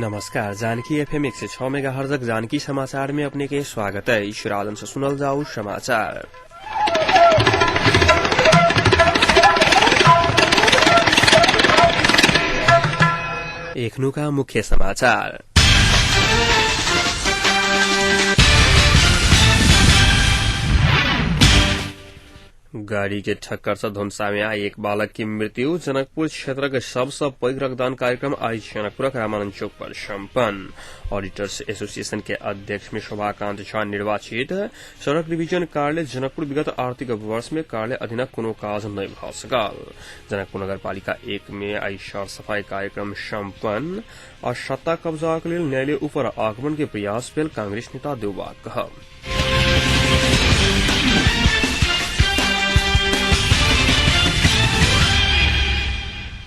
नमस्कार, जानकी एफएम 106 मेगाहर्जक जानकी समाचार में अपने के स्वागत है। राजन से सुनल जाऊ समाचार। एखनुका मुख्य समाचार। गाड़ी के ठक्कर से धनुषा में आई एक बालक की मृत्यु। जनकपुर क्षेत्र के सबसे पैघ रक्तदान कार्यक्रम आई जनकपुरक रामानंद चौक पर संपन्न। ऑडिटर्स एसोसिएशन के अध्यक्ष में शोभाकांत झा निर्वाचित। सड़क डिवीजन कार्यालय जनकपुर विगत आर्थिक वर्ष में कार्यालय अधीनक कोनो काज नहीं भऽ सकल। जनकपुर नगरपालिका 1 में आई सर सफाई कार्यक्रम संपन्न। और सत्ता कब्जा के लेल न्यायालय ऊपर आगमन के प्रयास भेल कांग्रेस नेता देउबा कहब।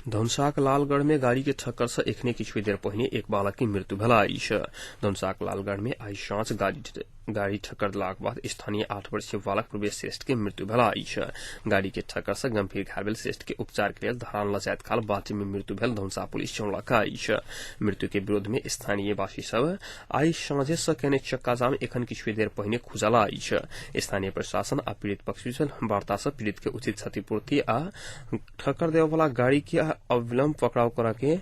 धनुषाक लालगढ़ में गाड़ी के ठक्कर से एखने किछु देर पहिने एक बालक की मृत्यु भेल अछि। धनुषाक लालगढ़ में आई साँझ गाड़ी ठक्कर देलाक बाद स्थानीय 8 वर्षीय बालक प्रवेश श्रेष्ठ के मृत्यु भेल अछि। गाड़ी के ठक्कर से गंभीर घायल भेल श्रेष्ठ के उपचार के लेल धरान ल जाइत काल बाटे में मृत्यु भेल धनुषा पुलिस जनौलक अछि। मृत्यु के विरोध में स्थानीय वासी सब आई साँझे से केने चक्काजाम एखन किछु देर पहिने खुजल अछि। स्थानीय प्रशासन आ पीड़ित पक्ष बीच वार्ता से पीड़ित के उचित क्षतिपूर्ति आ ठक्कर देववाला गाड़ी के अविलंब पकड़ाव करऽ के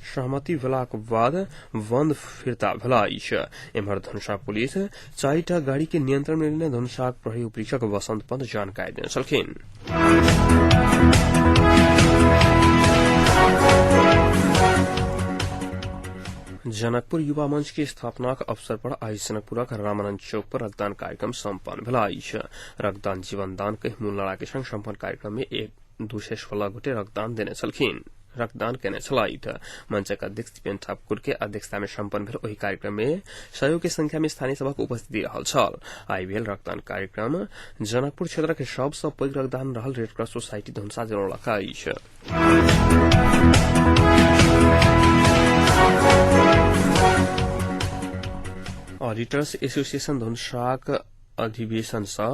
सहमति भेलाक बाद बंद फिर्ता भेल अछि। एम्हर धनुषा पुलिस 4 टा गाड़ी के नियंत्रण में लेने धनुषाक प्रहरी उपरीक्षक वसंत पंत जानकारी देने छलखिन। जनकपुर युवा मंच के स्थापनाक अवसर पर आई जनकपुरक रामानंद चौक पर रक्तदान कार्यक्रम सम्पन्न भेल अछि। रक्तदान जीवनदान के मूल नारा के संग सम्पन्न कार्यक्रम में 216 गोटे रक्तदान देने छलखिन। रक्तदान केने छलथि। मंचक अध्यक्ष दीपेन ठाकुर के अध्यक्षता में सम्पन्न भेल ओहि कार्यक्रम में सयौं के संख्या में स्थानीय सभक उपस्थिति रहल छल। आई भेल रक्तदान कार्यक्रम जनकपुर क्षेत्र के सबसँ पैघ रक्तदान रहल रेड क्रॉस सोसाइटी धनुषा जनौलक अछि। ऑडिटर्स एसोसिएशन धनुषाक अधिवेशन से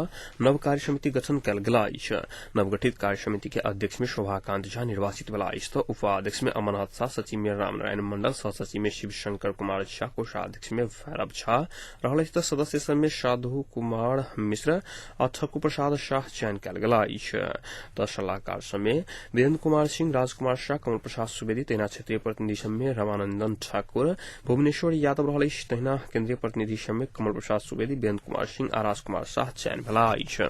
नव कार्य समिति गठन कयल गेल अछि। नवगठित कार्य समिति के अध्यक्ष में शोभाकांत झा निर्वाचित भेला अछि तऽ उपाध्यक्ष में अमरनाथ शाह, सचिव में रामनारायण मंडल, सहसचिव में शिवशंकर कुमार झा, कोषाध्यक्ष में भैरव झा रहल अछि तऽ सदस्य सब में साधु कुमार मिश्र आ ठाकुर प्रसाद शाह चयन कयल गेल अछि। तऽ सलाहकार सब में वीरेन्द्र कुमार सिंह, राजकुमार शाह, कमल प्रसाद सुवेदी, तहिना क्षेत्रीय प्रतिनिधि सब में रमानंदन ठाकुर, भुवनेश्वर यादव रहल अछि। तहिना केन्द्रीय प्रतिनिधि सब में कमल प्रसाद सुवेदी, वीरेन्द्र कुमार सिंह आ राजकुमार शाह चयन भेला अछि।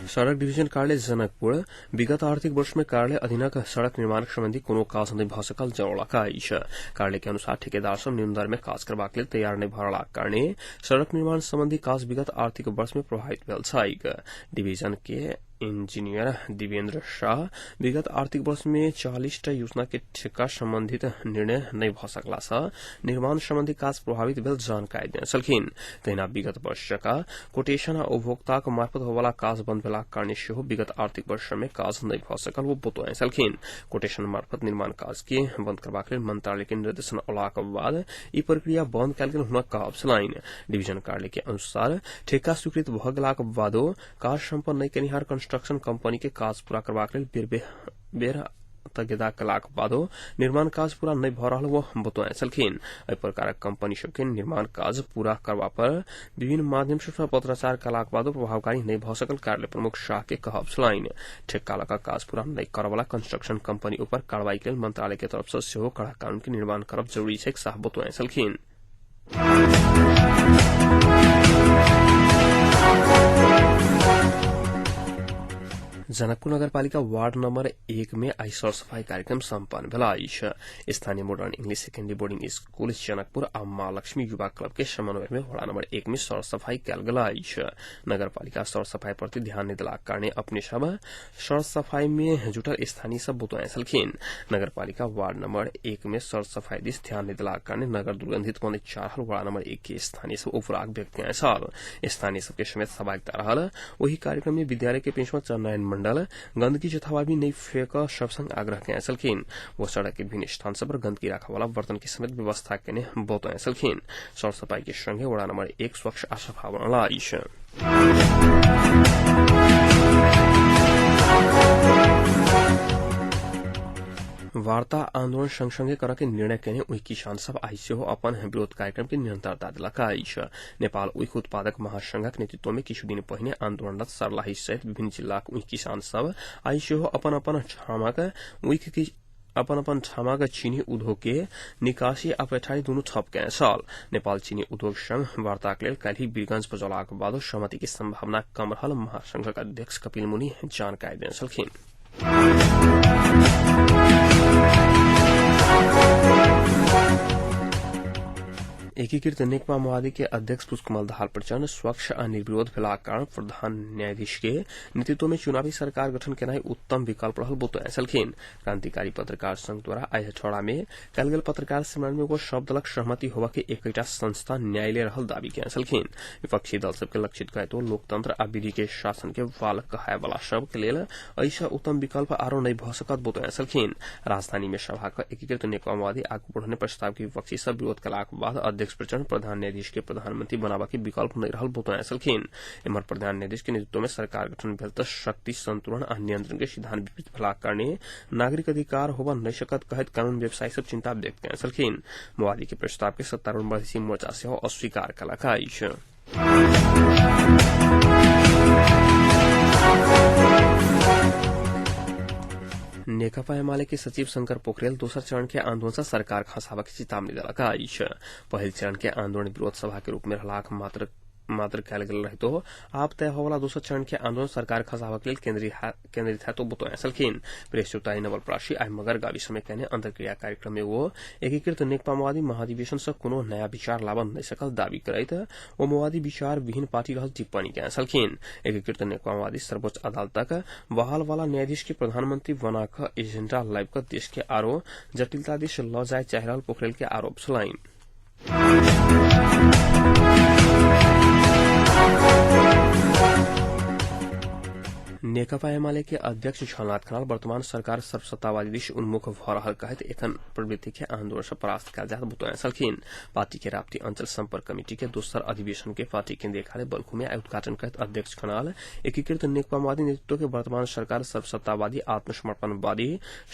सड़क डिवीजन कार्यालय जनकपुर विगत आर्थिक वर्ष में कार्यालय अधीनक सड़क निर्माण संबंधी कोनो काज नहि भऽ सकल जनौलक अछि। कार्यालय के अनुसार ठेकेदार सब न्यून दर में काज करबाक लेल तैयार नहि भऽ रहलाक कारणे सड़क निर्माण संबंधी काज विगत आर्थिक वर्ष में प्रभावित भेल छैक। डिवीजन के इंजीनियर दिवेंद्र शाह विगत आर्थिक वर्ष में 40 टा योजना के ठेका संबंधित निर्णय नहि भऽ सकला सँ निर्माण संबंधी काज प्रभावित भेल जानकारी देने छलखिन। तहिना विगत वर्ष जकाँ कोटेशन आ उपभोक्ताक मार्फत होवला काज बंद भेलाक कारणे सेहो विगत आर्थिक वर्ष में काज नहि भऽ सकल ओ बतौने छलखिन। कोटेशन मार्फत निर्माण काज के बंद करबाक लेल मंत्रालय के निर्देशन अयलाक बाद ई प्रक्रिया बंद कयल गेल हुनक कहब छलनि। डिवीजन कार्यालय के अनुसार ठेका स्वीकृत भऽ गेलाक बादो काज सम्पन्न नहि केनिहार कंस्ट्रक्शन कंपनी के काज पूरा करबाक लेल बेर बेर तगेदा कयलाक बादो निर्माण काज पूरा नहि भऽ रहल ओ बतौने छलखिन। एहि प्रकारक कंपनी सबके निर्माण काज पूरा करबा पर विभिन्न माध्यम सँ पत्राचार कयलाक बादो प्रभावकारी नहि भऽ सकल कार्यालय प्रमुख शाह के कहब छलनि। ठेक्का लऽ कऽ काज पूरा नहि करऽवला कंस्ट्रक्शन कंपनी ऊपर कार्रवाई के लेल मंत्रालय के तरफ सँ सेहो कड़ा कानून के निर्माण करब जरूरी छैक, शाह बतौने छलखिन। जनकपुर नगरपालिका वार्ड नंबर 1 में आई सर सफाई कार्यक्रम सम्पन्न भेल अछि। स्थानीय modern English secondary boarding school Janakpur आ मां लक्ष्मी युवा क्लब के समन्वय में वडा नंबर 1 में सर सफाई कयल गेल अछि। नगरपालिका सर सफाई प्रति ध्यान नहि देलाक कारणे अपने सब सर सफाई में जुटल स्थानीय सब बतौने छलखिन। नगरपालिका वार्ड नंबर 1 में सर सफाई दिस ध्यान नहि देलाक कारणे नगर दुर्गंधित बनैत जा रहल वडा नंबर 1 के स्थानीय सब उपराग व्यक्त केने छल। स्थानीय सबके समेत सहभागिता रहल ओहि कार्यक्रम में विद्यालय के प्रिंसिपल चंद्रनारायण मंडल गंदगी जथाभावी नहि फेक सब संग आग्रह केने छलखिन। वो सड़क के विभिन्न स्थान सब पर गंदगी राखऽ वाला बर्तन के समेत व्यवस्था केने बतौने छलखिन। सर सफाई के संगे वडा नंबर 1 स्वच्छ आ सफा बनल अछि। वार्ता आन्दोलन सँगसँगै करके निर्णय केने उइख किसान सब आइ सेहो अपन विरोध कार्यक्रम के निरन्तरता देलक अछि। नेपाल उइख उत्पादक महासंघक नेतृत्व में किछु दिन पहिने आन्दोलनरत सर्लाही सहित विभिन्न जिल्लाक उइख किसान सब आइ सेहो अपन अपन ठामक चीनी उद्योग के निकासी आ पैठारी दुनू ठप केने छल। नेपाल चीनी उद्योग संघ वार्ताक लेल काल्हि वीरगंज बजौलाक बादो सहमति के सम्भावना कम रहल महासंघक अध्यक्ष कपिल मुनि जानकारी देने छलखिन। एकीकृत नेकपा माओवादी के अध्यक्ष पुष्पकमल दाहाल प्रचण्ड स्वच्छ आ निर्विरोध भेलाक कारण प्रधान न्यायाधीश के नेतृत्व में चुनावी सरकार गठन केनाइ उत्तम विकल्प रहल बतौने छलखिन। क्रांतिकारी पत्रकार संघ द्वारा आइ हेटौड़ा में कयल गेल पत्रकार सम्मेलन में ओ सब दलक सहमति होबा के एकटा संस्था न्यायालय रहल दावी केने छलखिन। विपक्षी दल सबके लक्षित करैत लोकतंत्र आ विधि के शासन के वाल कहाय वाला सब के लेल एहिसँ उत्तम विकल्प आरो नहि भऽ सकत बतौने छलखिन। राजधानी में सभा क एकीकृत नेकपा माओवादी आगू बढ़ने प्रस्ताव के विपक्षी सब विरोध कलाक बाद अध्यक्ष प्रचण्ड प्रधान न्यायाधीश के प्रधानमंत्री बनाबा के विकल्प नहि रहल बतौने छलखिन। एम्हर प्रधान न्यायाधीश के नेतृत्व में सरकार गठन भेल तऽ शक्ति संतुलन आ नियंत्रण के सिद्धांत विपरीत भेलाक कारणे नागरिक अधिकार होबा नहि सकत कहैत कानून व्यवसायी सब चिंता व्यक्त केने छलखिन। माओवादी के प्रस्ताव के सत्तारूढ़ मधेसी मोर्चा सेहो अस्वीकार कलक अछि। नेकपा एमाले के सचिव शंकर पोखरेल दोसर चरण के आंदोलन से सरकार खसाबा के चेतावनी देलक अछि। पहिल चरण के आंदोलन विरोध सभा के रूप में रहलाक मात्र कयल गेल रहितो आब तय होवला दोसर चरण के आंदोलन सरकार खसाबा के लेल केंद्रित है तो बतौने छलखिन। प्रेस चौतारी नवलपरासी आइ मगर गाविस में केने अंतर्क्रिया कार्यक्रम में वो एकीकृत नेकपा माओवादी महाधिवेशन से कोनो नया विचार लाबऽ नहि सकल दावी करैत ओ माओवादी विचार विहीन पार्टी रहल टिप्पणी केने छलखिन। एकीकृत नेकपा माओवादी सर्वोच्च अदालतक बहाल वाला न्यायाधीश के प्रधानमंत्री बना कऽ एजेंडा लाबि कऽ देश के आरो जटिलता दिस लऽ जाय चाहि रहल पोखरेल के आरोप छलनि। नेकपा एमाले के अध्यक्ष झलनाथ खनाल वर्तमान सरकार सर्वसत्तावादी दिश उन्मुख भऽ रहल कहैत एखन प्रवृत्ति के आंदोलन से परास्त कयल जायत बतौने छलखिन। पार्टी के राप्ती अंचल संपर्क कमिटी के दोसर अधिवेशन के पार्टी केन्द्रीय कार्यालय बल्खू में उद्घाटन करैत अध्यक्ष खनाल एकीकृत नेकपा माओवादी नेतृत्व के वर्तमान सरकार सर्वसत्तावादी आत्मसमर्पणवादी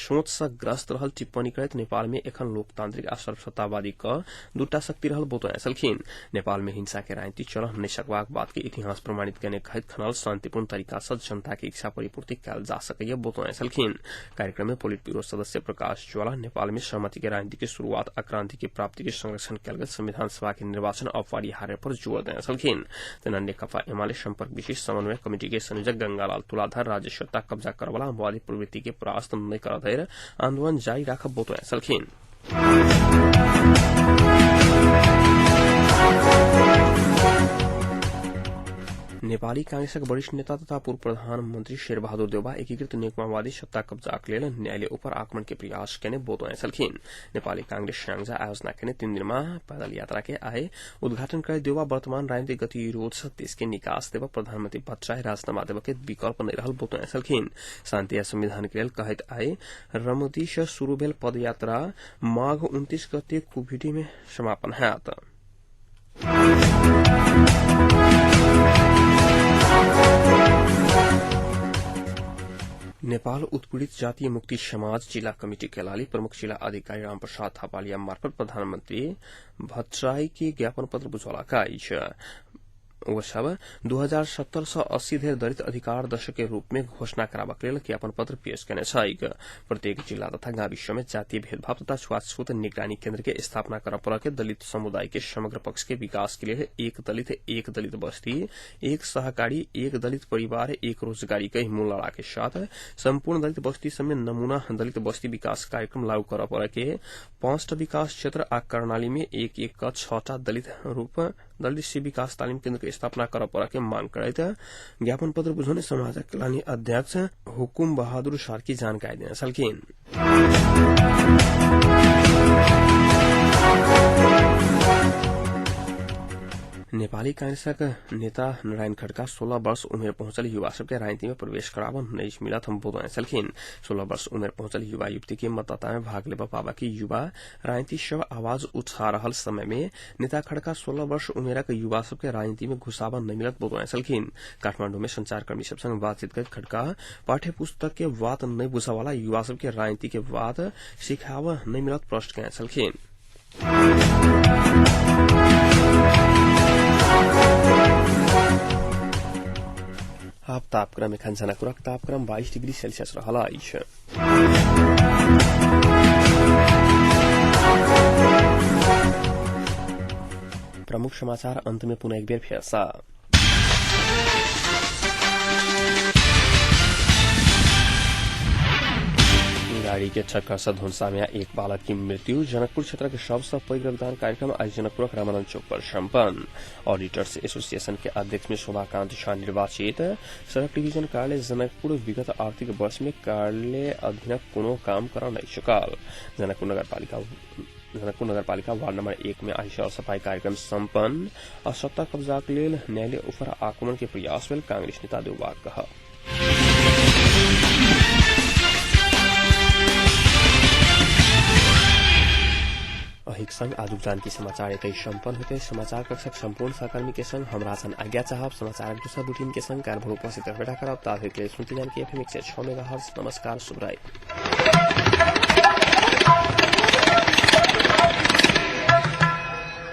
सोच से ग्रस्त रहल टिप्पणी करैत नेपाल में एखन लोकतांत्रिक आ सर्वसत्तावादी क दूटा शक्ति रहल बतौने छलखिन। नेपाल में हिंसा के राजनीति चलऽ नहि सकबाक बात के इतिहास प्रमाणित केने कहैत खनाल शांतिपूर्ण तरीका से जनता के इच्छा परिपूर्ति कयल जा सकैया बतौने छलखिन। कार्यक्रम में पोलिट ब्यूरो सदस्य प्रकाश ज्वाला नेपाल में सहमति के राजनीति के शुरुआत आ क्रांति के प्राप्ति के संरक्षण कयल गेल संविधान सभा के निर्वाचन अपरिहार्य पर जोर देने छलखिन। तेना नेकपा एमाले संपर्क विशेष समन्वय कमिटी के संयोजक गंगालाल तुलाधर राज्य सत्ता कब्जा करवाला माओवादी प्रवृत्ति के परास्त नहि करऽ धरि आंदोलन जारी राखब बतौने छलखिन। नेपाली कांग्रेसक वरिष्ठ नेता तथा पूर्व प्रधानमंत्री शेरबहादुर देउवा एकीकृत नेकपा माओवादी सत्ता कब्जाक लेल न्यायालय ऊपर आक्रमण के प्रयास केने बतौने छलखिन। नेपाली कांग्रेस स्याङ्जा आयोजना केने 3 दिनमा पैदल यात्रा के आइ उद्घाटन करैत देउवा वर्तमान राजनीतिक गतिरोध से देश के निकास देव प्रधानमंत्री भट्टराई राजीनामा देव के विकल्प नहि रहल बतौने छलखिन। शान्ति आ संविधान के लेल कहैत आइ रमदी से शुरू भेल पदयात्रा माघ 29 गते कुभिटी में समापन हैत। नेपाल उत्पीड़ित जातीय मुक्ति समाज जिला कमिटी कैलाली प्रमुख जिला अधिकारी रामप्रसाद थापालिया मार्फत प्रधानमंत्री भट्टराई के ज्ञापन पत्र बुझौलक अछि। ओ सब 2070 से 80 धरि दलित अधिकार दशक के रूप में घोषणा कराबक लेल ज्ञापन पत्र पेश केने छैक। प्रत्येक जिला तथा गाविस में जातीय भेदभाव तथा छुआछूत निगरानी केन्द्र के स्थापना करऽ पड़ऽ के दलित समुदाय के समग्र पक्ष के विकास के लेल एक दलित एक दलित बस्ती, एक सहकारी, एक दलित परिवार, एक रोजगारी के मूल नारा के साथ सम्पूर्ण दलित बस्ती सब में नमूना दलित बस्ती विकास कार्यक्रम लागू करऽ पड़ऽ के 5टा विकास क्षेत्र आ कर्णाली में एक एक क 6टा दलित रूप दलित से विकास तालिम केन्द्र के स्थापना करऽ पड़ऽ के मांग करैत ज्ञापन पत्र बुझौने समाजक कैलाली अध्यक्ष हुकुम बहादुर सार्की जानकारी देने छलखिन। नेपाली कांग्रेसक नेता नारायण खड्का 16 वर्ष उमेर पहुंचल युवा सबके राजनीति में प्रवेश कराब नहीं मिलत हम बोलने छलखिन। 16 वर्ष उमेर पहुंचल युवा युवती के मतदाता में भाग लेबा पाबा की युवा राजनीति सब आवाज उठा रहल समय में नेता खड्का 16 वर्ष उमेरक युवा सबके राजनीति में घुसाब नहीं मिलत बोलने छलखिन। काठमांडू में संचारकर्मी सब संग बातचीत कर खड्का पाठ्य पुस्तक के बात नहीं बुझावाला युवा सबके राजनीति के बात सिखाब नहीं मिलत प्रश्न कने छलखिन। आब तापक्रम एखन जनकपुरक तापक्रम 22 डिग्री सेल्सियस रहल अछि। प्रमुख समाचार अंत में पुनः एक बेर फेर सँ। गाड़ी के चक्कर से धुंसा में एक बालक की मृत्यु। जनकपुर क्षेत्र के सबसे पैघ रक्तदान कार्यक्रम आज जनकपुरक रामानंद चौक पर संपन्न। ऑडिटर्स एसोसिएशन के अध्यक्ष में शोभाकांत झा निर्वाचित। सड़क डिवीजन कार्यालय जनकपुर विगत आर्थिक वर्ष में कार्यालय अधीनक कोनो काम कर नहीं चुकल। जनकपुर नगरपालिका वार्ड नंबर 1 में आज सफाई कार्यक्रम संपन्न। और सत्ता कब्जा के लेल न्यायालय ऊपर आक्रमण के प्रयास भेल कांग्रेस नेता देउबा कहा। अहिक संग आजुक जानकी समाचार एतै सम्पन्न होते। समाचार कक्षक सम्पूर्ण सहकर्मी के संग हमरा सन आज्ञा चाहब। समाचार दोसर बुलेटिन के संग काल्हि भोर उपस्थित रहबे करब। ताधरि के लेल सुनते जानकी एफएम 106 मेगाहर्ट्ज। नमस्कार, शुभरात्रि।